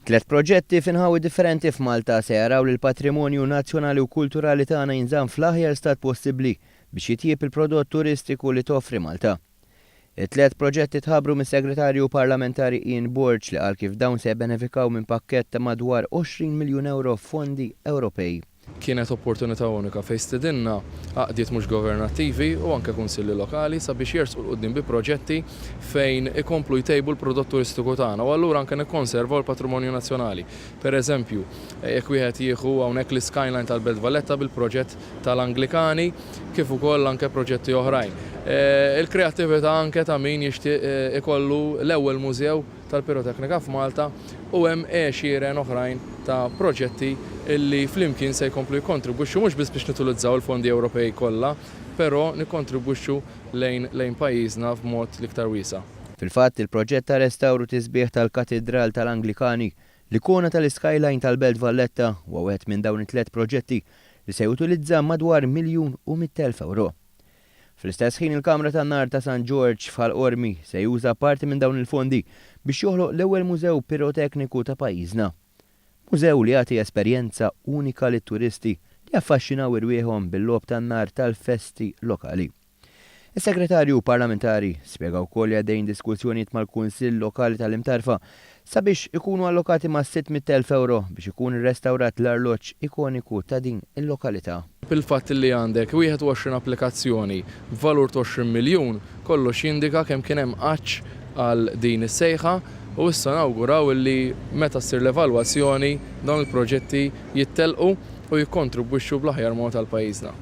Tliet proġetti f'inħawi differenti f'Malta se jaraw li l-patrimonju nazzjonali u kulturali tagħna jinżamm fl-aħjar stat possibbli biex jitjieb il-prodott turistiku li toffri Malta. It-tliet proġetti tħabbru mis-Segretarju Parlamentari Ian Borg li qal kif dawn se jibbenefikaw minn pakkett ta' madwar 20 miljun ewro f'fondi Ewropej. Kienet opportunità unika fejn stidinna għaqdiet mhux governattivi u anke kunsilli lokali sabiex jersqu 'l quddiem bi proġetti fejn ikomplu jtejbu l-prodott turistiku tagħna u allura anke nikkonservaw il-patrimonju nazzjonali. Per eżempju, jekk wieħed jieħu hawnhekk l-iskyline tal-Belt Valletta bil-proġett tal-Anglikani kif ukoll anke proġetti oħrajn. Il-kreattività anke ta' min jixtieq ikollu l-ewwel mużew tal-piroteknika f'Malta u hemm għexieren oħrajn ta' proġetti li flimkien se jkomplu jikkontribwixxu mhux biss biex nutilizzaw il-fondi Ewropej kollha, però nikkontribwixxu lejn lejn pajjiżna b'mod l-iktar wiesa'. Fil-fatt, il-proġett ta' restawr u tisbiħ tal-Katidral tal-Anglikani, l-ikona tal-iskyline tal-Belt Valletta, huwa wieħed minn dawn it-tliet proġetti li se jutilizza madwar 1,100,000 ewro. Fl-istess ħin il-Kamra tan-Nar ta' San Ġorġ f'Ħal Qormi se juża parti minn dawn il-fondi biex joħloq l-ewwel mużew pirotekniku ta' pajjiżna. Mużew li jagħti esperjenza unika lit-turisti li jaffaxxinaw irwieħhom bil-logħob tan-nar tal-festi lokali. Is-Segretarju Parlamentari spjega wkoll li għaddejjin diskussjonijiet mal-Kunsill Lokali tal-Imtarfa sabiex ikunu allokati mas-600,000 ewro biex ikun irrestawrat l-arloġġ ikoniku ta' din il-lokalità. Il-fatt li għandek 21 applikazzjoni b'valur ta' 20 miljun, kollox jindika kemm kien hemm għatx għal din is-sejħa u issa nawguraw li meta ssir l-evalwazzjoni dawn il-proġetti jittellqu u jikkontribwixxu bl-aħjar mod għal pajjiżna.